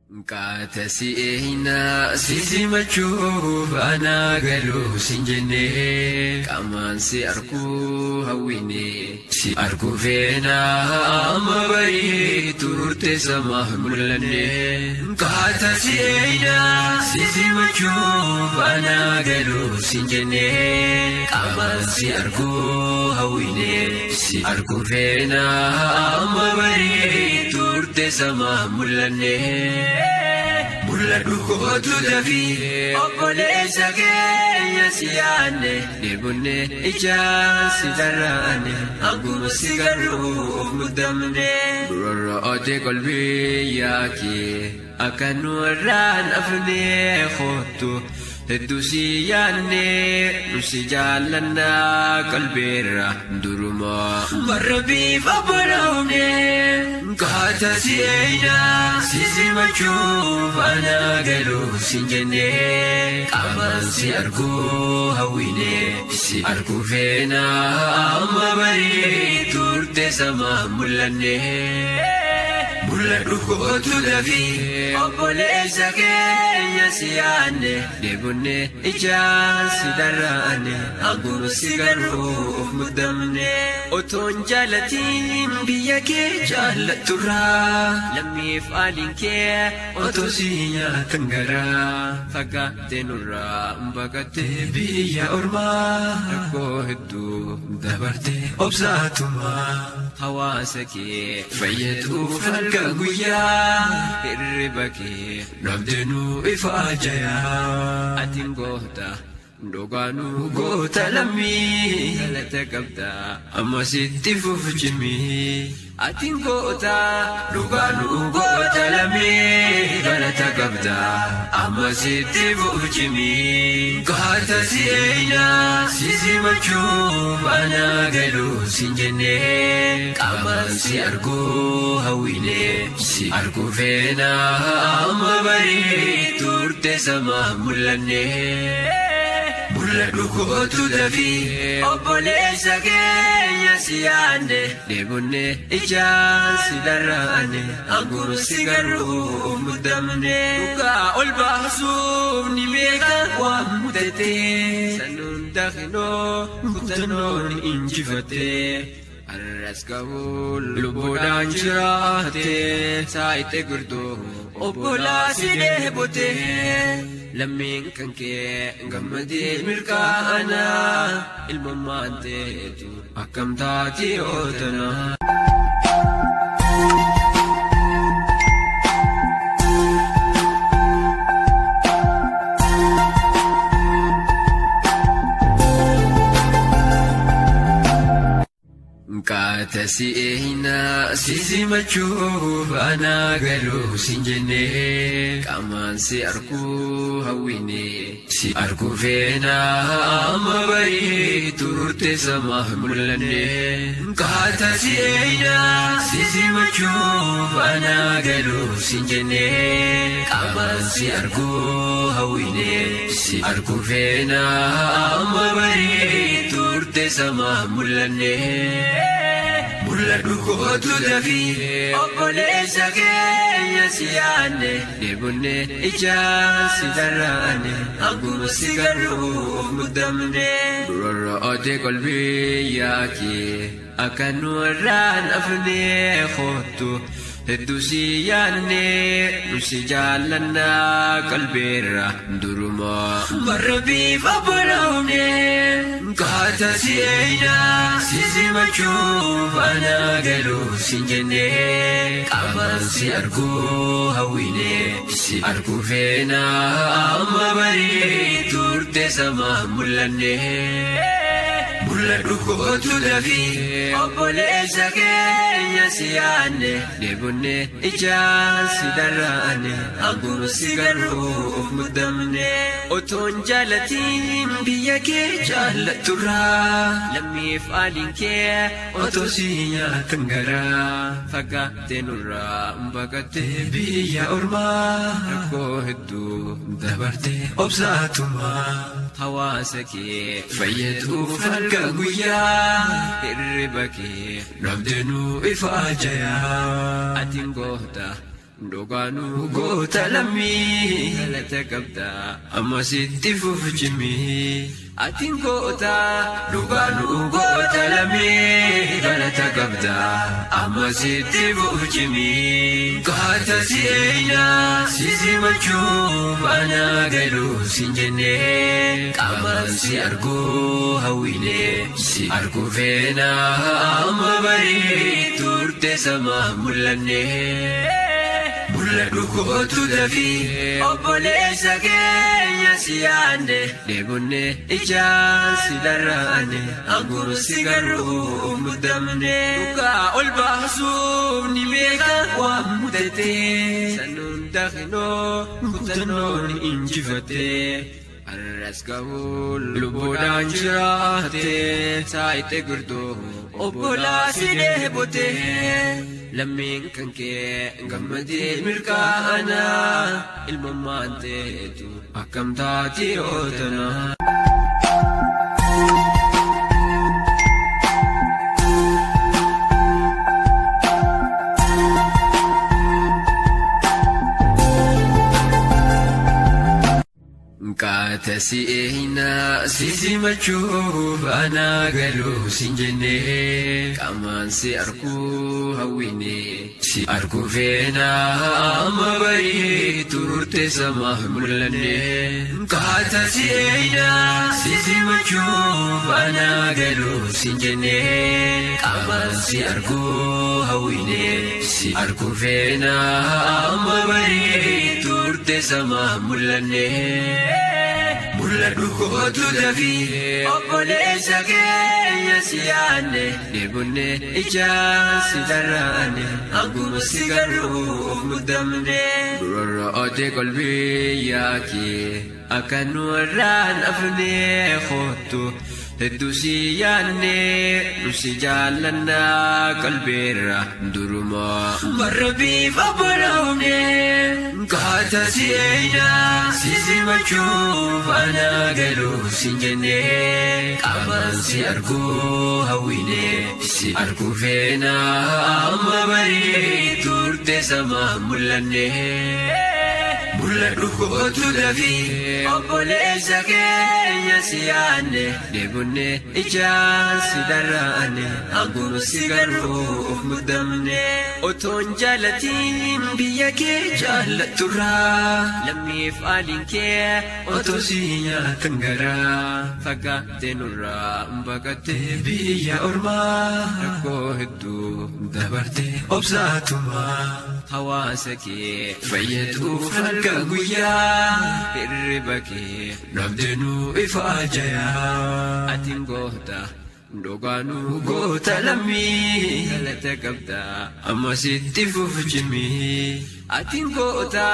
Qaata si'eeyna si simachuuf anaa galuu sin jenne, qaamaan si arguu hawwine, si arguu feena amma barii turte sama mul'anne. Qaata si'eeyna si simachuuf anaa galuu sin jenne, qaamaan si arguu hawwine, si arguu feena amma barii turte sama mul'anne. Mul'adhu kootu dafii, obboleessa keenya si yaanne, dheebonne ijaan si darraane, akkuma si garruuf muddamne. Rorro'oote qalbii yaakee akka nu irraan afnee, kootu hedduu si yaanne, nu si jaallannaa qalbeerra durumaa warra bifa boloomne. Qaata si'eeyna si simachuuf anaa galuu sin jenne, qaamaan si arguu hawwine, si arguu feena amma barii turte sama mul'anne. Mul'adhu kootu dafii, obboleessa keenya si yaanne, dheebonne ijaan si darraane, akkuma si garruuf muddamne. Otoon jaalatiin biyya kee jaallatturraa, lammiif aaliin kee otoo si nyaatan garaa, fagaattee nurraa baqattee biyya ormaa, rakkoo hedduu dabartee obsaatumaa, hawaasa kee fayyaduuf halkan guyyaa hirriba kee dhabdeenuu ifa ajayaa. Atiin goota dhugaanuu goota lammii, galata qabda amma sitti fufjimii. Atiin goota dhugaanuu goota lammii, galata qabda amma sitti fufjimii. Qaata si'eeyna si simachuuf anaa galuu sin jenne, qaamaan si arguu hawwine, si arguu feena amma barii turte sama mul'anne. Mul'adhu kootu dafii, obboleessa keenya si yaanne, dheebonne ijaan si darraane, akkuma si garruuf muddamne. Dhugaa ol baasuuf ni beeka waan mudate, sanuun dakinoo kutannoon injifatte. Arras qabuun lubbuudhaan jiraate, saayite girdoo obbolaa si dheebote. Lammiin kan kee gammadee milkaa'ana, ilmummaan teetu akkam taati ootana. Qaata si'eeyna si simachuuf anaa galuu sin jenne, qaamaan si arguu hawwine, si arguu feena amma barii turte sama mul'anne. Qaata si'eeyna si simachuuf anaa galuu sin jenne, qaamaan si arguu hawwine, si arguu feena amma barii turte sama mul'anne. Mul'adhu kootu dafii, obboleessa keenya si yaanne, dheebonne ijaan si darraane, akkuma si garruuf muddamne. Rorro'oote qalbii yaakee akka nu irraan afnee, kootu hedduu si yaanne, nu si jaallannaa qalbeerra durumaa warra bifa boloomne. Qaata si'eeyna si simachuuf anaa galuu sin jenne, qaamaan si arguu hawwine, si arguu feena amma barii turte sama mul'anne. Mul'adhu kootu dafii, obboleessa keenya si yaanne, dheebonne ijaan si darraane, akkuma si garruuf muddamne. Otoon jaalatiin biyya kee jaallatturraa, lammiif aaliin kee otoo si nyaatan garaa, fagaattee nurraa baqattee biyya ormaa, rakkoo hedduu dabartee obsaatumaa, hawaasa kee fayyaduuf halkan guyyaa hirriba kee dhabdeenuu ifa ajayaa. Atiin goota Dhugaanuu goota lammii galata qabda amma sitti fufu cimii. Atiin goota dhugaanuu goota lammii galata qabda amma sitti fufu cimii. Gaata si eenyaa si simachuuf anaa galuu sin jennee qaamaan si arguu hawwine si arguu feenaa amma barii turte sama mul'anne. Mul'adhu kootu dafii obboleessa keenya si yaanne deebonne ijaan si dharraane hanguma si garuu muddamne. Dhugaa ol baasuuf ni beeka waan mudate sanuun dakinoo kutannoon injifate. Arras ga'uun lubbuudhaan jiraate saayite girdoo obbolaa si dheebote. Lammiin kan kee gammadee milkaa'ana ilmammaan ta'etu akkam taati ootana. Qaata si eenyaa si simachuuf anaa galuu sin jennee qaamaan si arguu hawwine si arguu feenaa amma barii turte sama mul'anne. Qaata si eenyaa si simachuuf anaa galuu sin jennee qaamaan si arguu hawwine si arguu feenaa amma barii turte sama mul'anne. Mul'adhu kootu dafii obboleessa keenya si yaanne deebonne ijaan si dharraane hanguma si garuu muddamne. Durarra ootee qalbii yaakee akka nu irraan afnee kootu hedduu si yaanne nu si jaallannaa qalbeerra durumaa warra bifa boloomne. Qaata si eenyaa si simachuuf anaa galuu sin jennee qaamaan si arguu hawwine si arguu feenaa amma barii turte sama mul'anne. Mul'adhu kootu dafii obboleessa keenya si yaanne deebonne ijaan si dharraane hanguma si garuu muddamne. Otoon jaalatiin biyya kee jaallatturraa lammiif aaliin kee otoo si nyaatan garaa fagaattee nurraa baqattee biyya ormaa rakkoo hedduu dabartee obsaatumaa hawaasa kee fayyaduuf halkan guyyaa hirriba kee dhabdeenuu ifaa jayaa. Atiin goota dhugaanuu goota lammii galata qabda amma sitti fufu cimii. Atiin goota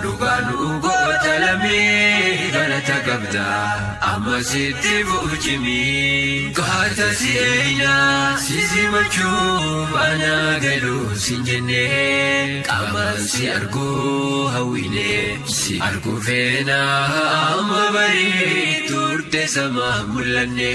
dhugaanuu goota lammii galata qabda amma sitti fufu cimii. Gaata si eenyaa si simachuuf anaa galuu sin jennee qaamaan si arguu hawwine si arguu feenaa amma barii turte sama mul'anne.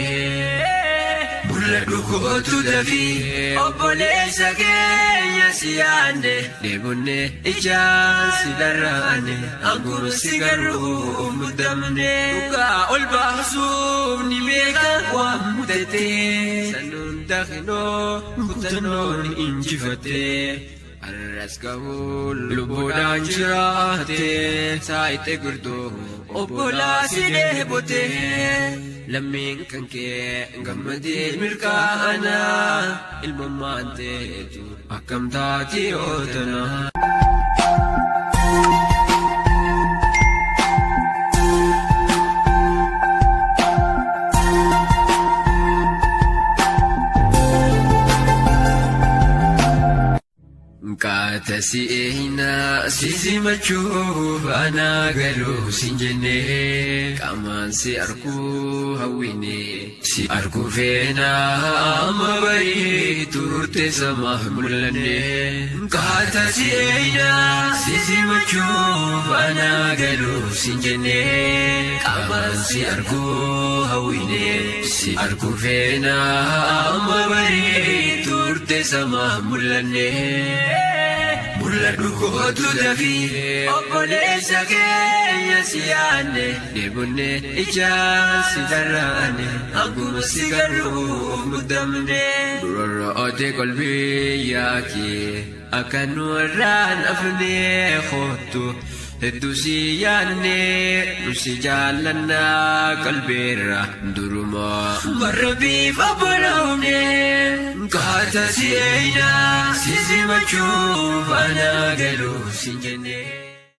Mul'adhu kootu dafii obboleessa keenya si yaanne deebonne ijaan si dharraane hanguma si garuu muddamne. Dhugaa ol baasuuf ni beeka waan mudate sanuun dakinoo kutannoon injifate. Arras ga'uun lubbuudhaan jiraate saayite girdoo obbolaa si dheebote. Lammiin kan kee gammadee milkaa'ana ilmammaan ta'etu akkam taati ootana. Qaata si eenyaa si simachuuf anaa galuu sin jennee qaamaan si arguu hawwine si arguu feenaa amma barii turte sama mul'anne. Qaata si eenyaa si simachuuf anaa galuu sin jennee qaamaan si arguu hawwine si arguu feenaa amma barii turte sama mul'anne. Mul'adhu kootu dafii obboleessa keenya si yaanne dheebonne ijaan si dharraane akkuma si garruuf muddamne. Durarra ootee qalbii yaake akka nu irraan afnee kootu hedduu si yaanne nu si jaallannaa qalbeerra durumaa warra bifa boloomne kaata si eeyna si simachuuf anaa galuu sin jenne.